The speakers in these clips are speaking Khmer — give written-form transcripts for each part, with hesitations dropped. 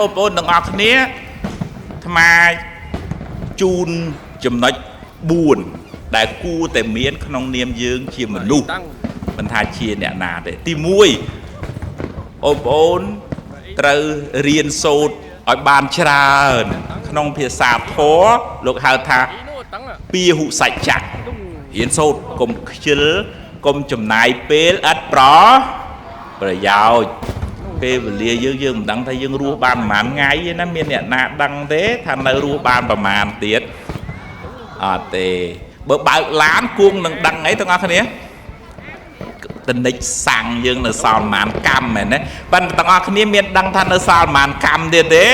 បងប្អូនទាំងអស់គ្នាអាត្មាជូនចំណុច4ដែលគួរតែមានក្នុងនាមយើងជាមនុស្សមិនថាជាអ្នកណាទេទី1បងប្អូនត្រូវរៀនសូត្រឲ្យបានច្រើនក្នុងភាសាធម៌លោកហៅថាពាហុសច្ចៈរៀនសូត្រកុំខ្ជិលកុំចំណាយពេលឥតប្រយោជន៍ពេលវេលាយើងមិនដឹងថាយើងរស់បានប្រហែលថ្ងៃទេណាមានអ្នកណាដឹងទេថានៅរស់បានប្រហែលទៀតអត់ទេបើបើកឡានគួងនឹងដឹងអីទាំងអស់គ្នាតនិចសាំងយើងនៅសល់ប្រហែលកម្មមែនទេប៉ុន្តែទាំងអស់គ្នាមានដឹងថានៅសល់ប្រហែលកម្មទៀតទេ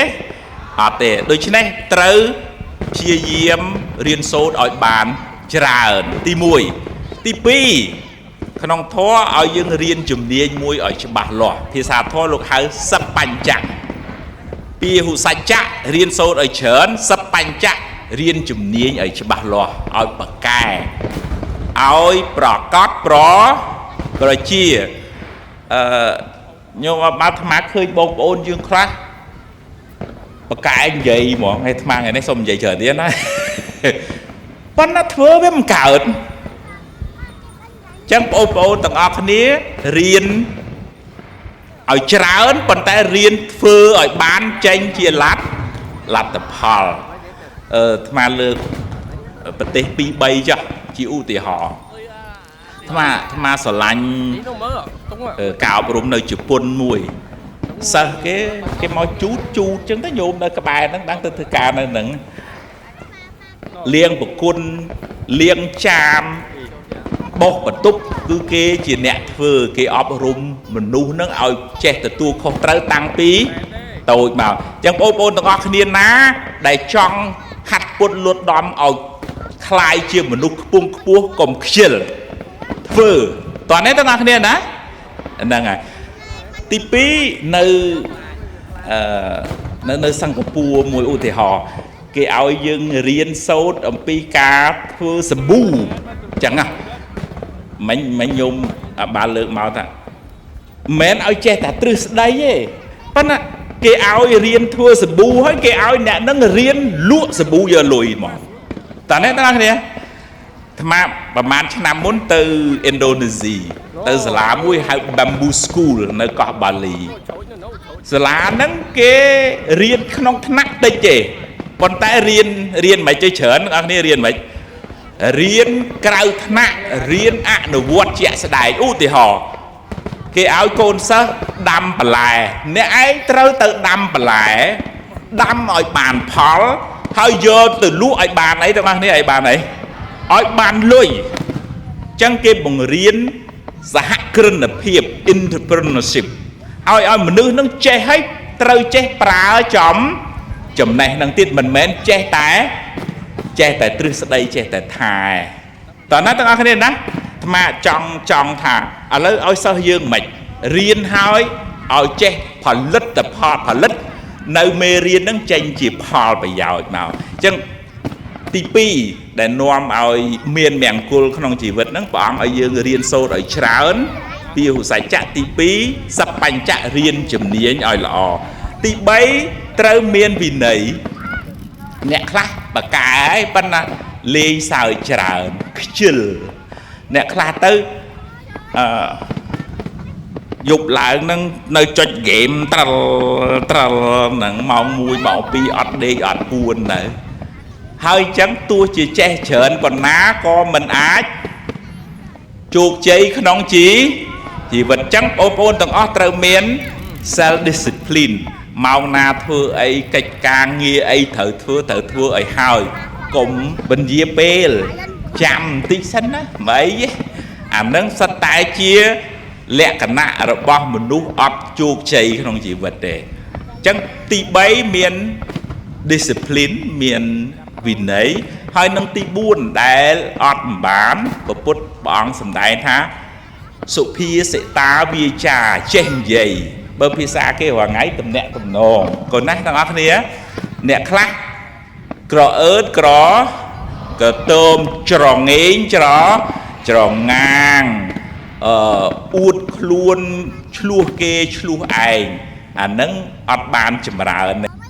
អត់ទេដូច្នេះត្រូវព្យាយាមរៀនសូត្រឲ្យបានច្រើនទី1ទី2ក្នុងធម៌ឲ្យយើងរៀនជំនាញមួយឲ្យច្បាស់លាស់ភាសាធម៌លោកហៅសបញ្ចៈពាហុសច្ចៈរៀនសូត្រឲ្យច្រើនសបញ្ចៈរៀនជំនាញឲ្យច្បាស់លាស់ឲ្យប្រកែឲ្យប្រកបប្រជាញោមអត់អាត្មាឃើញបងប្អូនយើងខ្លះប្រកែនិយាយហ្មងហើយអាត្មាថ្ងៃនេះសុំនិយាយច្រើនទៀតណាប៉ុន្តែធ្វើវាមិនកើតចឹងបងប្អូនទាំងអស់គ្នារៀនឲ្យច្រើនប៉ុន្តែរៀនធ្វើឲ្យបានចេញជាលទ្ធផលអាត្មាលើកប្រទេស2 3ចុះជាឧទាហរណ៍អាត្មាស្រឡាញ់ការអប់រំនៅជប៉ុនមួយសិស្សគេមកជូតជូតចឹងទៅញោមនៅក្បែរហ្នឹងដឹងទៅធ្វើការនៅហ្នឹងលៀងប្រគុណលៀងចាមបោះបន្ទប់គឺគេជាអ្នកធ្វើគេអប់រំមនុស្សនឹងឲ្យចេះទទួលខុសត្រូវតាំងពីតូចមកអញ្ចឹងបងប្អូនទាំងអស់គ្នាណាដែលចង់ហាត់ពុតលួតដំឲ្យคล้ายជាមនុស្សខ្ពង់ខ្ពស់កុំខ្ជិលធ្វើតោះនេះទាំងអស់គ្នាណាហ្នឹងហើយទី2នៅនៅសិង្ហបុរីមួយឧទាហរណ៍គេឲ្យយើងរៀនសូត្រអំពីការធ្វើសាប៊ូអញ្ចឹងណាមិញញោមបានលើកមកថាមិនមែនឲ្យចេះតែទ្រឹស្ដីទេប៉ុន្តែគេឲ្យរៀនធ្វើសាប៊ូហើយគេឲ្យអ្នកនឹងរៀនលក់សាប៊ូយកលុយមកតើអ្នកទាំងអស់គ្នាអាត្មាប្រហែលឆ្នាំមុនទៅឥណ្ឌូនេស៊ីទៅសាលាមួយហៅ Bamboo School នៅកោះបាលីសាលាហ្នឹងគេរៀនក្នុងថ្នាក់តិចទេប៉ុន្តែរៀនមិនចេះច្រើនអ្នកនរគ្នារៀនមិនរៀនក្រៅថ្នាក់រៀនអនុវត្តជាក់ស្ដែងឧទាហរណ៍គេឲ្យកូនសិស្សដាំបន្លែអ្នកឯងត្រូវទៅដាំបន្លែដាំឲ្យបានផលហើយយកទៅលក់ឲ្យបានអីទាំងអស់គ្នាឲ្យបានអីឲ្យបានលុយអញ្ចឹងគេបង្រៀនសហគ្រិនភាព entrepreneurship ឲ្យមនុស្សនឹងចេះឲ្យត្រូវចេះប្រើចំណេះនឹងទៀតមិនមែនចេះតែទ្រឹស្ដីចេះតែថែតើណាទាំងអស់គ្នាណាអាត្មាចង់ថាឥឡូវឲ្យសិស្សយើងមិនរៀនហើយឲ្យចេះផលិតផលផលិតនៅមេរៀននឹងចេញជាផលប្រយោជន៍មកអញ្ចឹងទី2ដែលនាំឲ្យមានមង្គលក្នុងជីវិតហ្នឹងព្រះអង្គឲ្យយើងរៀនសូត្រឲ្យច្រើនពីហុសច្ចៈទី2សបញ្ចៈរៀនជំនាញឲ្យល្អទី3ត្រូវមានវិន័យអ្នកខ្លះបកែហើយប៉ុន្តែលេងសើចច្រើនខ្ជិលអ្នកខ្លះទៅអឺយប់ឡើងហ្នឹងនៅចុចហ្គេមត្រឹលត្រឹលហ្នឹងម៉ោង1ម៉ោង2អត់ដេកអត់ពួនទៅហើយអញ្ចឹងទោះជាចេះច្រើនប៉ុណ្ណាក៏មិនអាចជោគជ័យក្នុងជីវិតអញ្ចឹងបងប្អូនទាំងអស់ត្រូវមាន self discipline ម៉ោងណាធ្វើអីកិច្ចការងារអីត្រូវធ្វើឲ្យហើយកុំពន្យាពេលចាំបន្តិចសិនណាមិនអីទេអានឹងសិតតែជាលក្ខណៈរបស់មនុស្សអត់ជោគជ័យក្នុងជីវិតទេអញ្ចឹងទី3មាន discipline មានវិន័យហើយនឹងទី4ដែលអត់មិនបានព្រះពុទ្ធព្រះអង្គសម្ដែងថាសុភាសិតាវាចាចេះនិយាយបើភាសាគេរាល់ថ្ងៃតំណាក់តំណងកូនណាទាំងអស់គ្នាអ្នកខ្លះក្រអឺតក្រក្រទមច្រងេងច្រងាងអួតខ្លួនឆ្លោះគេឆ្លោះឯង អានឹងអត់បានចម្រើន។